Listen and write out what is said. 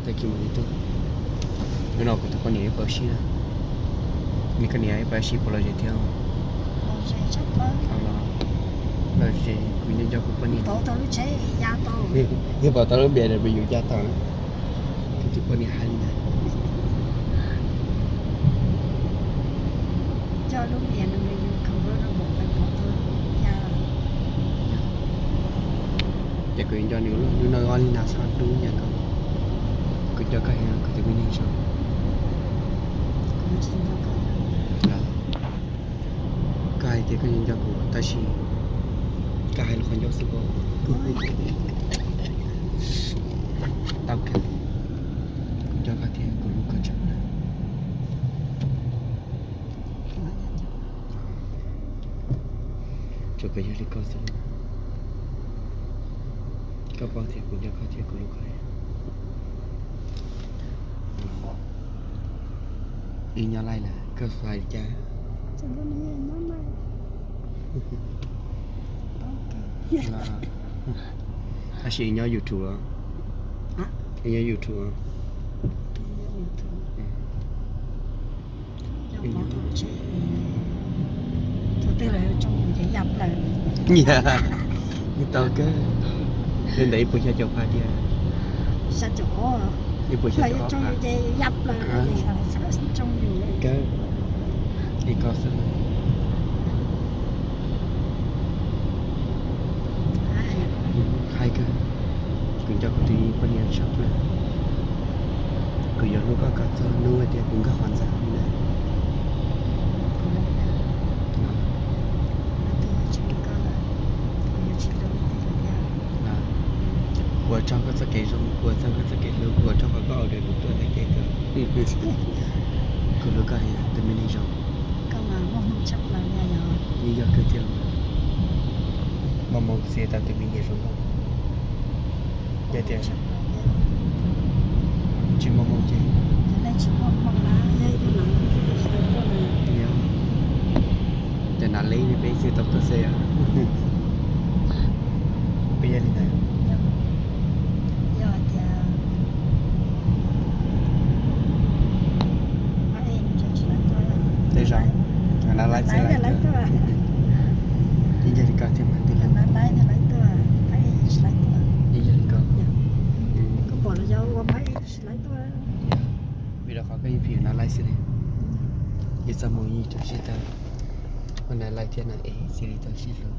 Hnub no kuv tus poj niam ib pawg sib na. Nws koj niam ib pawg sib puas lom zem thiab? Lom zem, kuv nco nco kuv poj niam. Yeej pom tau lub B M W ya tau na. Kuv tus poj niam hais li ntawd. Ces kuv nco nws hnub no ob li na txhob dub yam nkaus. Kuv nco koj heev kuv tus me neeg zoo. Koj hais tias koj nco nco kuv tab sis koj hais lus qhov ncauj xwb os. Tau kawg, kuv nco koj thiab kuv hlub koj tshaj plaws. Tsuas kawg yog li koj xwb. Koj paub tias kuv nco koj thiab kuv hlub koj. Wb nyob laij na, koj xav li cas? Tab sis wb nyob YouTube os. Wb nyob YouTube os. Tau kawg. Li ntawd ib puas xya caum phav tiag. Ib puas xya caum phav. Kawg, li koj xwb. Hais kawg, kuv nco kuv tus poj niam tshaj plaws. Kuv yuav hlub koj kom txog hnub tias kuv nkag qhov ntxa li ntawd. Kuv ua tsaug koj txoj kev zoo, kuv ua tsaug koj txoj kev hlub, kuv ua tsaug qhov koj ua rau kuv tuaj tag kis tuaj. Kuv hlub koj heev tus me neeg zoo. Yeej yog kawg thiab los. Muaj hmoo kuv xav tau tus me nyuam zoo nkauj. Yog tias tsis muaj hmoo ces cov nav leb ne peb xwb tau tuaj xwb os. Peb yog li ntawd. Tej zaum nav laib txawm lawv tuaj. Ib yog li koj thiab mas twb lawv. Ib yog li koj. Vim rau qhov koj yeej phim nav laib xwb ne. Yog txoj hmoo yeej rau siab tau ua nav laib thiab na es xws li tau sib hlub.